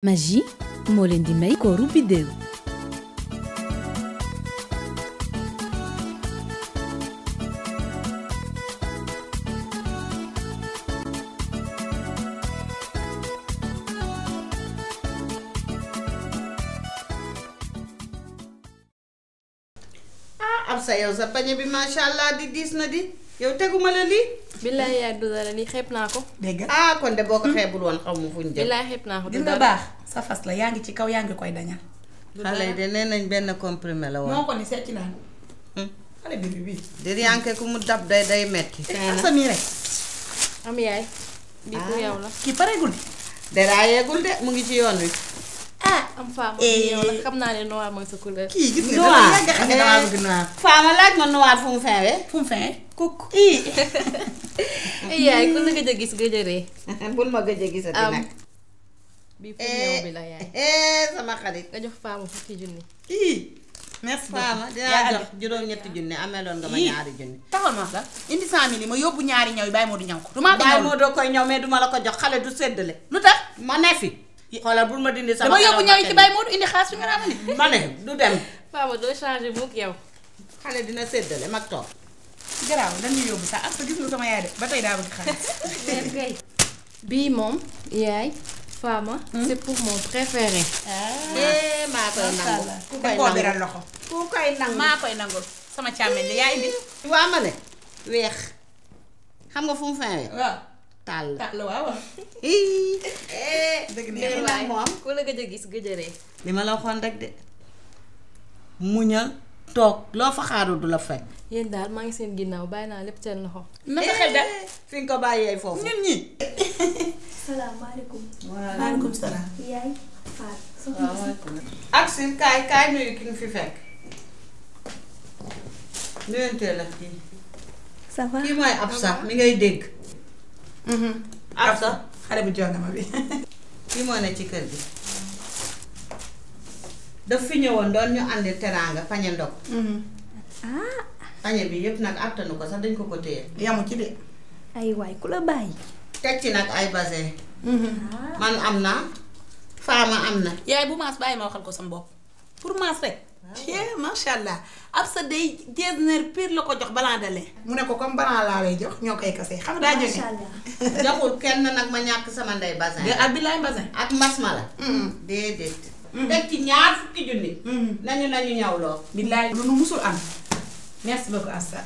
Magie moo leen di may kooru biddéew. Absa yow sa pañe bi macha allah di diis na di yow teguma la lii. billaay yaa du dara lii xeeb naa ko. dégg kon de boo ko xeebul woon xaw ma fuñ jëm. billaay xeeb naa ko du gis nga dara. baax sa fas la yaa ngi ci kaw yaa ngi koy dañal. xale yi de nee nañ benn comprimé la woon. moo ko ni seet ci naan. xale bi bii. di yanke ku mu dab day metti. sa mii rek. am yaay. bii pour yow la. kii pareegul. dara yeegul de mu ngi ci yoon wi. am faama bii yow la xam naa ne noir mooy sa couleur. kii gis nga noir dafa yàgg xam ne damaa bëgg noir. Faama laaj ma noir fu mu feewee. fu mu fee. kukk. yaay ku la gëj a gis gëj a ree. bul ma gëj a gisati nag. bii pour yow bi la yaay. sama xarit. nga jox faama fukki junni. merci Faama beaucoup. dinaa jox juróom-ñetti junni ameloon nga ma ñaari junni. taxal ma la indi 100 000 ma yóbbu ñaari ñaw yi bàyyi moo du ñaw ko. du maa ko bàyyi ñaw moo doo koy ñëw mais duma la ko jox xale du séddale. lu tax. ma ne fi. xoolal bul ma dindi sama. dama yóbbu ñaw yi ci bàyyi moo du indi xaalis su nga naan ni. ma ne du dem. faama doo changé mukk yow. xale dina séddale mag toog. garaaw dañuy yóbbu sax ak gis nga sama yaay de ba tey daa bëgg xaalis. bii moom yaay. faama. c'est pour mon préféré. maa koy nangu. ku da koy koo nangu beral loxo. ku koy nangu. maa koy nangul sama càmmeñ li yaa indi. waa ma ne weex xam nga fu mu fenwee. waaw. tàll. tax la waaw. dëgg mais nag waay moom. ku la gëj a gis gëj a ree. li ma la waxoon rek de muñal toog loo fa xaaru du la fekk. yéen daal maa ngi seen ginnaaw bàyyi naa lépp seen loxo. na sa xel daal. fi nga ko bàyyee foofu. ñun ñi. salaamaaleykum. maaleykum salaam. yaay Fatou. ak si kaay nuyu ki nga fi fekk. nuyantee la kii. ça va. kii mooy Absa mi ngay dégg. Absa xale bu jongama bi. kii moo ne ci kër gi. daf fi ñëwoon doon ñu andi teraanga pañe ndog. pañe bi yëpp nag àttanu ko sax dañ ko téye. yamu ci de. ay waay ku la bàyyi. teg ci nag ay basin. man am naa. Faama am na. yaay bu maas bàyyi ma waxal ko sama bopp pour maas rek. macha allah ab sa day jeesneer pire la ko jox balaa dalee. mu ne ko comme balaa laa lay jox ñoo koy kase xam nga daa jógee. macha allah. joxul kenn nag ma ñàkk sama ndey basin. de abilaay basin. ak mas ma la. déedéet. teg ci ñaar fukki junni. nañu ñaw loo. billaay lu nu musul am. merci beaucoup Assa.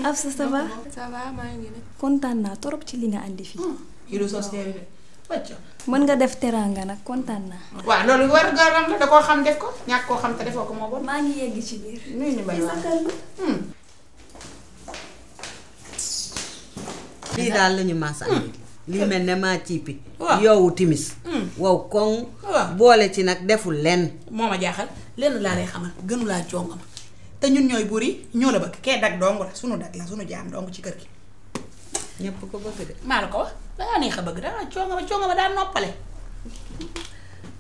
Absa ça va. ça va maa ngi nii. kontaan naa torop ci li nga andi fii. kii du sos de wàcc. mën nga def teraanga nag kontaan naa. waaw loolu war garam la da koo xam def ko ñàkk koo xam te defoo ko moo bon. maa ngi yegg ci biir. nuyu ñu bay waa. lii daal lañu mas andi. lii mel ne maa ciipi. waaw yowu timis. wow koŋ. waaw boole ci nag deful lenn. moo ma jaaxal lenn laa lay xamal gënu laa jongama te ñun ñooy buur yi ñoo la bëgg kee dag dong la sunu dag la sunu jaam dong ci kër gi. ñépp ko bëgg de. maa la ko wax dangaa neex a bëgg dangaa congama daan noppale.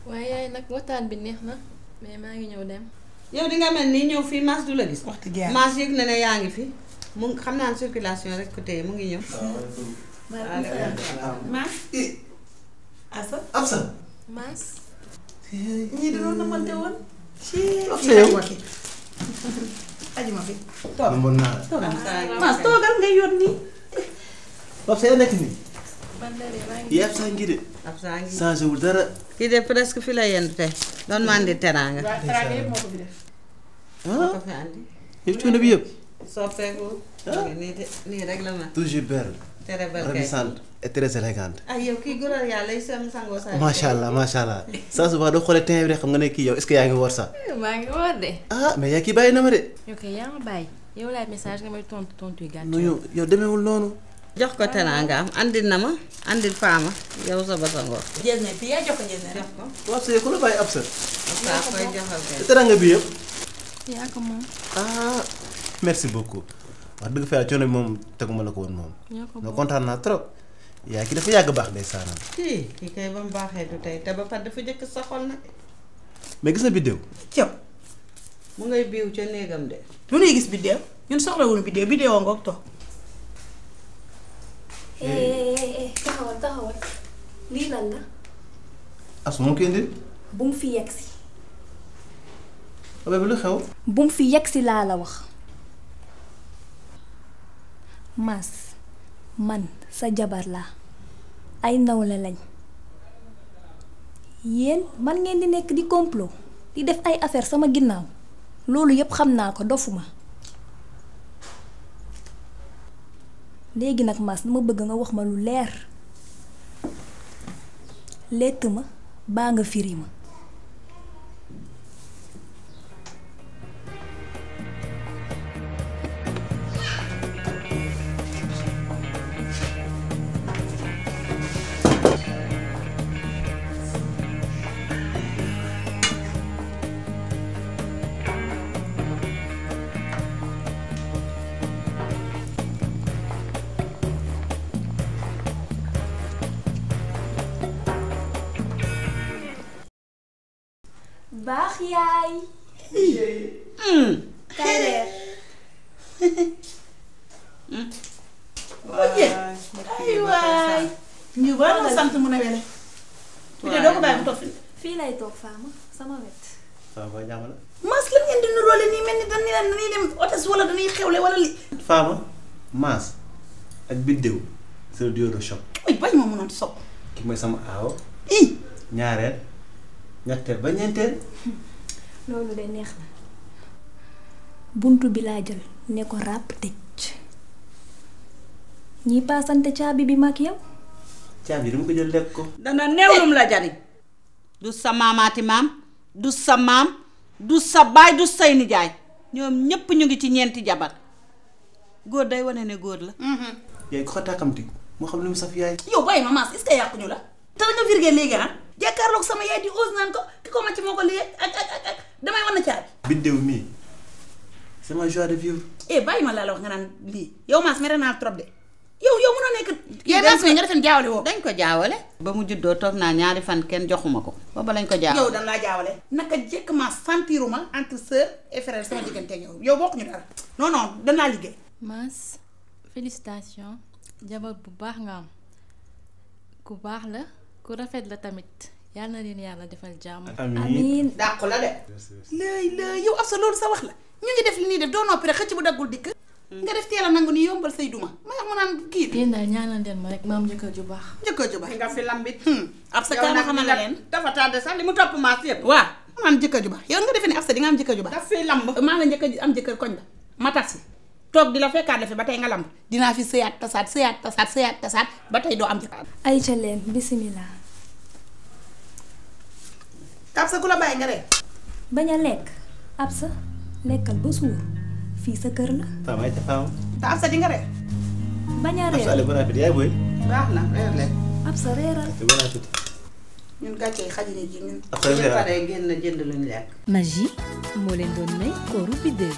waaye yaay nag waxtaan bi neex na mais maa ngi ñëw dem. yow di nga mel nii ñëw fii Mass du la gis. wax dëgg yàlla Mass yëg na ne yaa ngi fi mu xam naa circulation rek ko téye mu ngi ñëw. maa Assa. Absa. Maas. ñii di doon namante woon. Absa yow. ajuma fi. mën naa la. toogal Maas toogal ngay yor nii. Absa yow nekk nii. Bandare maa ngi. yi Absa ngi de. Absa ngi. changé wul dara. kii de presque fi la yendu tey doon ma andi teraanga. waaw teraanga yëpp moo ko fi def. moo ko fi andi. yow coono bi yëpp. soppeeku. nii de nii rek la ma. toujours belle. tere bel kay. ravissante et très élégante. ah yow kii góoral yàlla lay sangoo saa. macha allah macha allah. saa su baax doo xoolee teint bi rek xam nga ne kii yow est-ce que yaa ngi war sax. maa ngi woor de. ah mais yaa kii bàyyi na ma de. ok yaa ma bàyyi yow laay message nga may tontu yu gàtt. non yow demeewul noonu. jox ko teraanga am andil na ma andil Faama yow sa basangoo. jees ne fii yaa jox ko jees ne jox ko. waaw Absa yow ku la bàyyi Absa. saa koy joxal te kay. teranga bi yëpp. yaa ko moom. ah merci beaucoup. wax dëgg fa yàlla coono bi moom teguma la ko woon moom. ñoo ko non moom. kontaan naa trop. yaa ki dafa yàgg baax day saanam. kii kay ba mu baaxee du tey te ba pare dafa jëkk sa xol nag. mais gis na biddéew. ceeb. mu ngay biiw ca néegam de. lu nuy gis biddéew ñun soxla wuñu biddéew biddéewoo ngoog toog. taxawal lii lan la. As moo koy indil. bu mu fi yegsi. Bébé lu xew. bu mu fi yegsi laa la wax. Mass man sa jabar laa ay nawle lañ yéen man ngeen di nekk di complot di def ay affaire sama ginnaaw loolu yépp xam naa ko dofuma léegi nag Mass dama bëgg nga wax ma lu leer létt ma baa nga firi ma. baax yaay. kay reer. ay waay ñu bari na sant mu ne wele. fi de doo ko bàyyi mu toog fi. fii lay toog Fama sama wet. Fama jàmm la. Mass lan ngeen di nuróole nii mel ni dañuy dem hôtesse wala dañuy xewle wala li. Fama Mass ak Biddéew c'est le duo de choc. uy bañ ma mënoon sopp. ki mooy sama aawo. i ñaareel ñetteel ba ñeenteel. loolu de neex na buntu bi laa jël ne ko ràpp tëj ñi paasante caabi bi mag yow. caabi dama ko jël lekk ko. dana néewlum la jariñ du sa maamaati maam du sa maam du sa baay du say nijaay ñoom ñépp ñu ngi ci ñeenti jabar góor day wane ne góor la. yaay ko xataakamti moo xam ne mu saf yaay. yow bàyyi ma Mass est-ce que yàquñu la. te nga virgé léegi ah. jàkkaarloog sama yaay di ose naan ko ki ko màcc moo ko lii ak damay wan na caabi. Biddéew mii c'est ma joie de vivre. bàyyi ma laa la wax nga naan lii yow Mass mere naa trop de yow mënoo nekk. yéen Mass nga defen jaawale woo. dañ ko jaawale ba mu juddoo toog naa ñaari fan kenn joxuma ko booba lañ ko jaawale. yow dañ laa jaawale. naka jekk Mass sentiruma entre sœur et frère sama diggante ak yow bokkuñu dara non dañ laa liggéey. Mass félicitations jabar bu baax nga am ku baax la ku rafet la tamit yal na leen yàlla defal jàmm. amiin dàqu la de. lay yow ab sa loolu sa wax la ñu ngi def li ñuy def doo noppi rek xëcc bu daggul dikk. nga def teel a nangu ni yombal say duma ma wax mu naan kii bi. yéen daal ñaanal leen ma rek ma am jëkkër ju baax. jëkkër ju baax. nga fi lambit. ab sa kaama xamal na leen. dafa tardé sax li mu topp Mass yëpp. waaw mu naan jëkkër ju baax yow nga defee ne ab sa di nga am jëkkër ju baax. daf fi lamb. maa nga njëkk am jëkkër koñ ba ma tax si toog di la fekkaat la fi ba tey nga lamb dinaa fi sëyaat tasaat ba tey doo am jëkkër. ay ca leen bisimilah. ab sa ku la bàyyi nga ree. bañ a lekk ab sa lekkal ba suur fii sa kër la. Fama ay ca Fama. te ab sa di nga ree. bañ a Absa reer allez bon appétit yaay booy. baax na reer leen. ab sa reeral. bon appétit. ñun gàcce yi xajuñu ji ñun. après bu ñu paree génn jënd luñu lekk. Magie moo leen doon may kooru Biddéew.